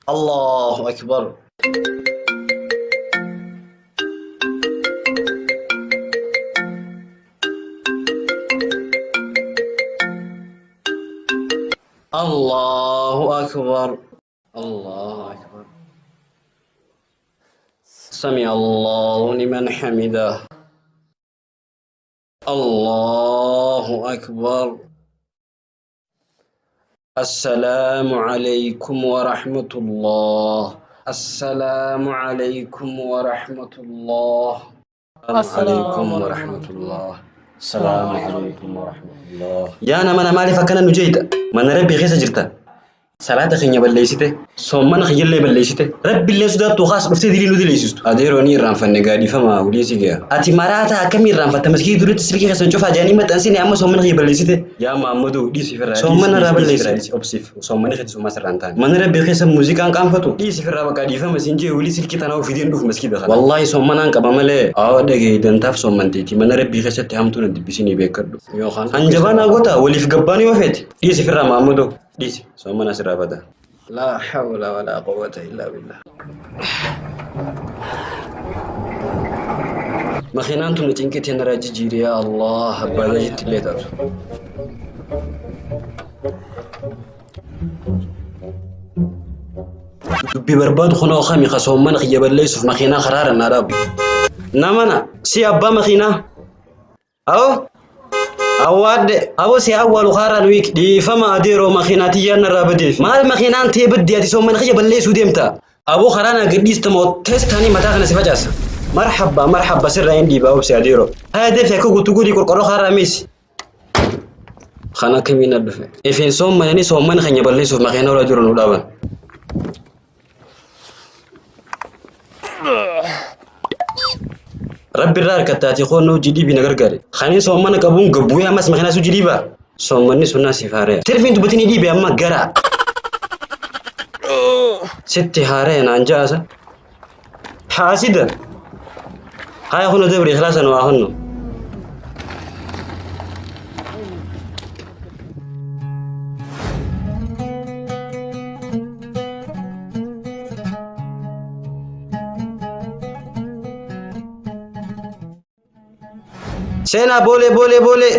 Allahu akbar. Allahu akbar. Allahu akbar. Sami Allahu liman hamidah. Allahu akbar. Assalaamu alaykum wa rahmatullah. Assalaamu alaykum wa rahmatullah. Assalaamu alaykum wa rahmatullah. Assalaamu alaykum wa rahmatullah. Yaa nama na maaliif akkana nu jeeyta? Mana Rabbii keessa jirta. Salaata keenya balleessite, soommana kiyyallee balleessite, Rabbillee sodaattu kaas dhuftee dilii nu dileessistu. Adeeroo ni irraanfanne gaadhifama ulii si gaya. Ati maraataa akkamii irraanfatta maskiidii duratti silkii keessan cufaa jedhanii maxxansine amma soommana kiyya balleessite. Yaa Maammadoo dhiisi firraa. Soommana irraa balleessite. Obsiif soommani keetti soomaa sirraa hin taane. Mana Rabbii keessa muuziqaan qaanfatu. Dhiisi firraa bakka dhiifama siin jee ulii silkii tanaa ofideen dhufu maskiida kana. Wallaahi soommanaan qaba malee. Awwa dhagahi dantaaf soommanteeti mana Rabbii keessatti hamtuu na dubbisinii beekadhu. Yookaan hanjabaa naa goota waliif gabbaanii yoo feete. Dhiisi firraa Maammadoo. Dhiisi soommana sirraa bada. Laa hawla walaa quwwata illaa billah. Makiinaan tun cinqitee narraa jijjiiri yaa Allah abbaa gajitti illee taatu. Dubbii barbaadu kunoo kami ka soommana kiyya balleessuuf makiinaa karaara naa dhaabu. Namana si abbaa makiinaa. Awo awwaadde awo si awwaalu kaaraan wiik dhiifama adeeroo makiinaa tiyyaan narraa badeef maal makiinaan tee badde ati soommana kiyya balleessuu deemta. Aboo karaa naa gadhiista moo teestaanii mataa kana si facaasa. Marhabba marhabba sirraa hin dhiibaa obsi adeeroo. Haya deefi akka guutuu godhii qorqorroo kaarraa miisi. Kan akkamiin na dhufe. Ifin soommananii soommana keenya balleessuuf makiinaa olaa jiru nu dhaaban. Rabbi irraa harkattaati koon hojii dhiibii na gargaare. Kaniin soommana qabuun gabbu'ee ammas makiinaa sujii dhiibaa. Soommanni sunnaa siif haaraya. Tirfiin dubbatiin dhiibe amma gara. Sitti haaraya naan ja'asa. Haasida. Haya kun dabri ikhlaasa nu haa honnu. Seenaa boolee boolee boolee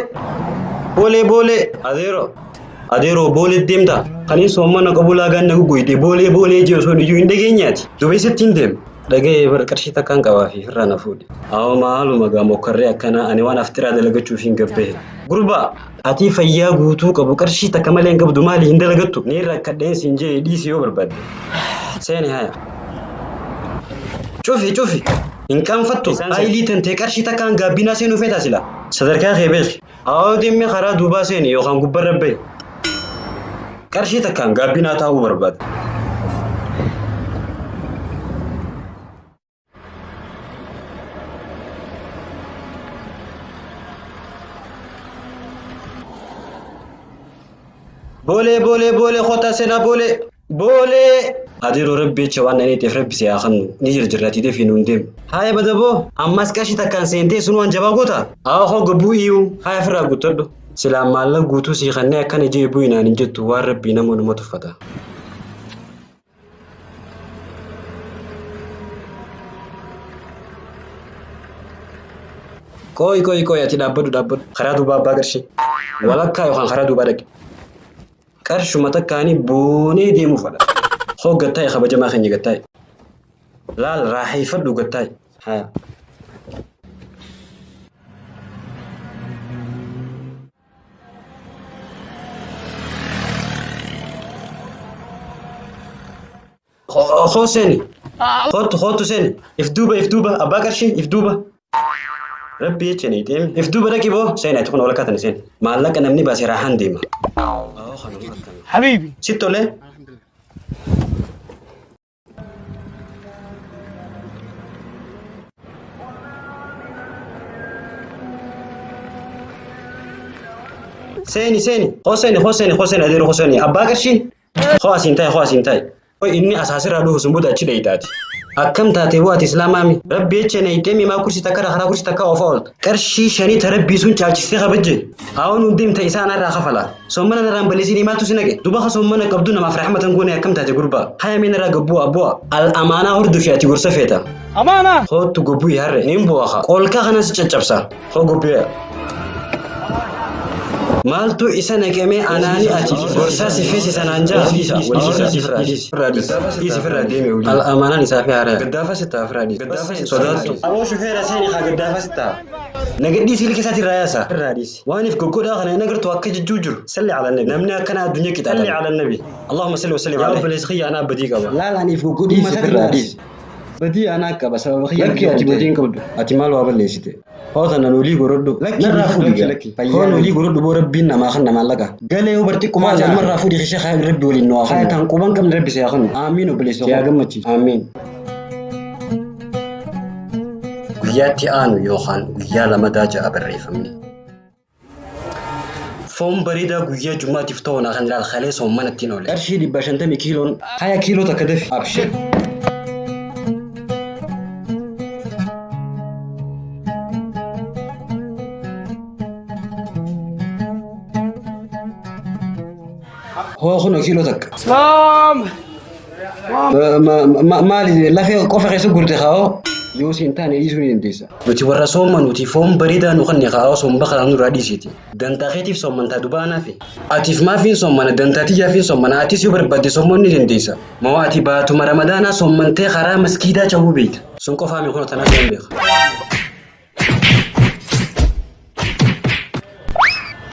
boolee boolee adeeroo adeeroo boolee deemta kaniin soommana qabu laagaan na guggoyte boolee boolee jee osoo iyyuu hin dhageenyaati dubeessatti hin deemu. Dhaga'ee bar qarshii takkaan qabaa fi firraa na fuudhe. Awwa maaluma gaa mokkarree akkanaa ani waan afxiraa dalagachuuf hin gabbahe. Gurbaa atii fayyaa guutuu qabu qarshii takka malee hin qabdu maali hin dalagattu? Ni rakkadheen siin jee dhiisi yoo barbaadde. Seeni haya. Cufi cufi. Hin qaanfattu. Ayilii tantee qarshii takkaan gaabbinaa seenuu feetaa sila. Sadarkaa kee beeki. Awwa deemee karaa duubaa seeni yookaan gubbarra bahi. Qarshii takkaan gaabbinaa taa'uu barbaada. Boolee boolee boolee kootaa seenaa boolee boolee. Adeeroo rabbi jecha waan nani ta'eef rabbi si haa kennu ni jirjirratii deefi nuun deemu. Haaya badaboo ammas qarshii takkaan seentee sun waan jabaa goota. Haa hoo gabbuu iyyuu haaya ofirraa guuttadhu. Silaa maallaqa guutuu sii kannee akkana jee bu'i naan hin jettu waan rabbii nama numa tuffata. Qooyi qooyi qooyi ati dhaabbadhu dhaabbadhu karaa duubaa abbaa qarshii walakkaa yookaan karaa duubaa dhaqi. Qarshuma takkaanii boonee deemuu fadha. Hoo gattaa'e kabajamaa keenya gattaa'e. Laal raaxeeffadhu gattaa'e. Haya. Hoo seeni. Kootu kootu seeni. If duuba if duuba abbaa qarshii if duuba. Rabbi jecha ni deemi. If duuba dhaqi boo seeni ati kun walakkaa tana seeni. Maallaqa namni baase raahaan deema. Habibi. Sitti tolee. Seeni seeni. Hoo seeni hoo seeni hoo seeni adeero hoo seeni abbaa qarshii. Hoo asiin taa'e hoo asiin taa'e. Inni asaasirraa dhufu sun booda achi dheeyitaati. Akkam taatee bu'aati islaamaami. Rabbi jecha na hiitee mimaa kursi takka karaa kursi takka oofa oolta. Qarshii shanii ta rabbii sun caalchistee kabajje. Haawwan hundi himta isaan irraa kafala. Sommana narraan balleessinii maaltu si naqe? Duba ka sommana qabdu namaaf rahmatan goone akkam taate gurbaa. Haya mee narraa gabbu'a bu'a. Al amaanaa hordofi ati gorsa feeta. Amaanaa. Hoottu gobbu'i harre niin bu'a ka. Qoolkaa kanas caccabsa. Hoo gobbu'a. Maaltu isa naqamee anaani ati gorsaa si feesi sanaan jaa. Al amaanaan isaa fi haaraya. Gaddaafa sitta ofirraa dhiisi. Sodaattu. Aboo shufeera seeni haa gaddaafa sitta. Nagadhii siilka isaatiin raayaasa. Waaniif goggodhaa kana hin agartu akka jijjuu jiru. Salli ala nabi. Namni akkana addunyaa qixaata. Salli ala nabi. Allahumma salli wa sallim alayhi. Yaa obboleessi kiyya anaa badii qaba. Laal aniif goggodhuu ofirraa dhiisi. Badii anaa qaba sababa kiyya. Lakki ati badii hin qabdu. Ati maal waa balleessite? Hoo tana nuulii gorodhu. Narraa fuudhi. Hoo nuulii gorodhu boo rabbiin namaa kan namaan laqa. Galee yoo barti qumaa namarraa fuudhi kishee haa rabbi waliin nu haa kennu. Tan quban qabne rabbi si haa kennu. Aamiin obboleessa. Yaa gammachiisu. Aamiin. Guyyaatti aanu yookaan guyyaa lamadaa ja'a barreeffamni. Foon bareedaa guyyaa jummaatiif ta'u naa kan ilaal kalee soomman ittiin oole. Qarshii 150 kiiloon haya kiiloo takka dafi. Abshir. Hoo kunoo kiiloo takka. Islaam. Maali lafee qofa keessa gurte kaa'oo? Yoo siin taane dhiisuu ni dandeessa. Nuti warra sooma nuti foon bareedaa nu kanne kaa'oo soomba kanaa nurraa dhiisiiti. Dantaa keetiif soommantaa dubaanaa fi. Atiif maafiin soommana dantaa tiyyaafiin soommana atis yoo barbaadde soommoon ni dandeessa. Moo ati baatuma ramadaanaa soommantee karaa maskiidaa cabuu beekta. Sun qofaa mi kun tanaas waan beeka.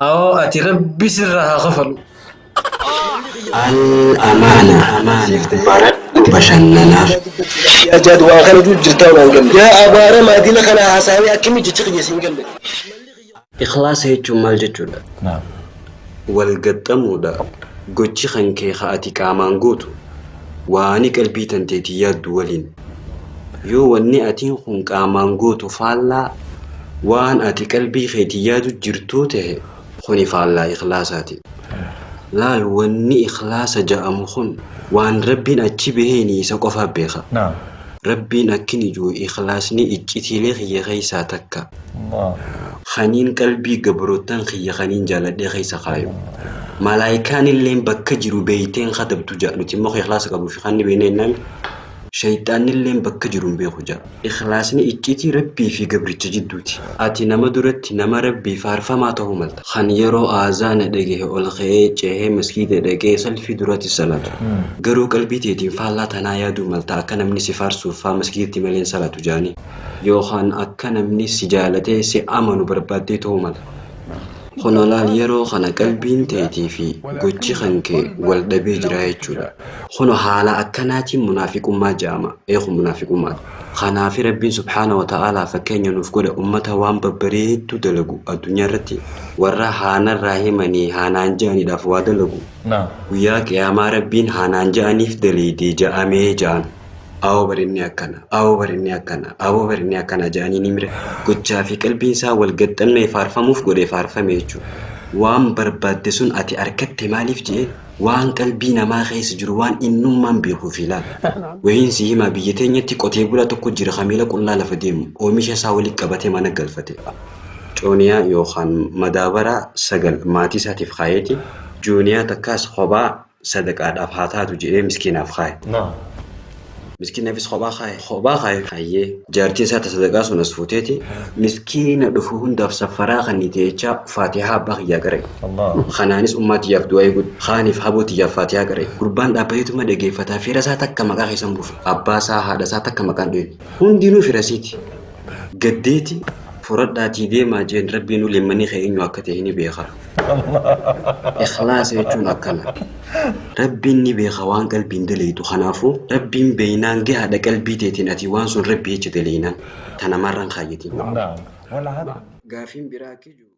Awoo ati rabbi sirraa haa kafalu. Al-amaana baradhu bashannanaaf. Yaa jaad waan kana jirtaa waan galle. Yaa abaara maadina kana haasawee akkamii jecha qiyya siin galle. Ikhlaasa jechuun maal jechuudha? Wal gaxxamuudha. Gochi kan kee haa ati qaamaan gootu waani qalbii tanteetii yaaddu waliin. Yoo wanni atiin kun qaamaan gootu faallaa waan ati qalbii keetii yaadu jirtuu ta'e kuni faallaa ikhlaasaati. Laal wanni ikhlaasa ja'amu kun waan rabbiin achi baheeni isa qofa beeka. Rabbiin akkin ijuu ikhlaasni iccitiilee kiyya keessaa takka. Kaniin qalbii gabrootaan kiyya kaniin jaaladhee keessa kaayu. Malaayikaan illeen bakka jiru beeyteen katabtu ja'a. Nuti immoo ikhlaasa qabuu fi kan beekne jennaan shayxaanni illeen bakka jiru hin beeku ja'a. Ikhlaasni iccitii rabbii fi gabricha jidduuti. Ati nama duratti nama rabbii faarfamaa ta'uu malta. Kan yeroo aazaana dhagahe ol ka'ee ceehee maskiida dhaqee salfii duratti salatu. Garuu qalbii teetiin faallaa tanaa yaaduu malta akka namni si faarsuuf faa maskiidatti malee hin salatu jaanii. Yookaan akka namni si jaalatee si amanu barbaaddee ta'uu mala. Honolaal yeroo kana qalbiin teetii fi gochi kan kee wal dhabee jira jechuudha. Hono haala akkanaatiin munaafiqummaa jedhama. Eeku munaafiqummaadha. Kanaaf rabbiin subhaana wa ta'aalaa fakkeenya nuuf godha ummata waan babbareedduu dalagu addunyaa irratti warra haanarraa himanii haanaan ja'aniidhaaf waa dalagu. Guyyaa qiyaamaa rabbiin haanaan ja'aniif daleedee ja'amee ja'an. Awoo barinni akkana, awoo barinni akkana, awoo barinni akkana ja'anii ni mira. Gochaa fi qalbiin isaa wal gaxxannee faarfamuuf godhee faarfame jechuudha. Waan barbaadde sun ati argatte maaliif je'e waan qalbii namaa keessa jiru waan innummaan beekuuf ilaala. Wayiin si himaa biyya teenyatti qotee bulaa tokko jira kamiila qullaa lafa deemu oomisha isaa walitti qabatee mana galfate. Cooniyaa yookaan madaabaraa 9 maatii isaatiif kaayeeti. Jooniyaa takkaas kophaa sadaqaadhaaf haa taatu jedhee miskiinaaf kaaye. Miskiinaafis kophaa kaaye. Kophaa kaaye. Hayyee jaartiin isaa sadaqaa sun as fuuteeti miskiina dhufu hundaaf safaraa kan teechaa faatihaa abbaa kiyyaa qara'e. Kanaanis ummaa tiyyaaf du'aa eeguudha. Kaaniif haboo tiyyaaf faatihaa qara'e. Gurbaan dhaabbateetuma dhageeffataa fira isaa takka maqaa keessan buufe. Abbaa isaa haadha isaa takka maqaan dho'e. Hundinuu firasiiti. Gaddeeti furadhaatii deemaa jeen rabbiin uleemmanii kee eenyu akka ta'e ni beeka. Ikhlaasa jechuun akkana. Rabbiin ni beeka waan qalbiin daleeytu. Kanaafuu rabbiin beeynaan gahaadha qalbii teetiin ati waan sun rabbi jecha daleeynaan. Tanamarraan kaayyatiin. Gaafiin biraa akka jiru.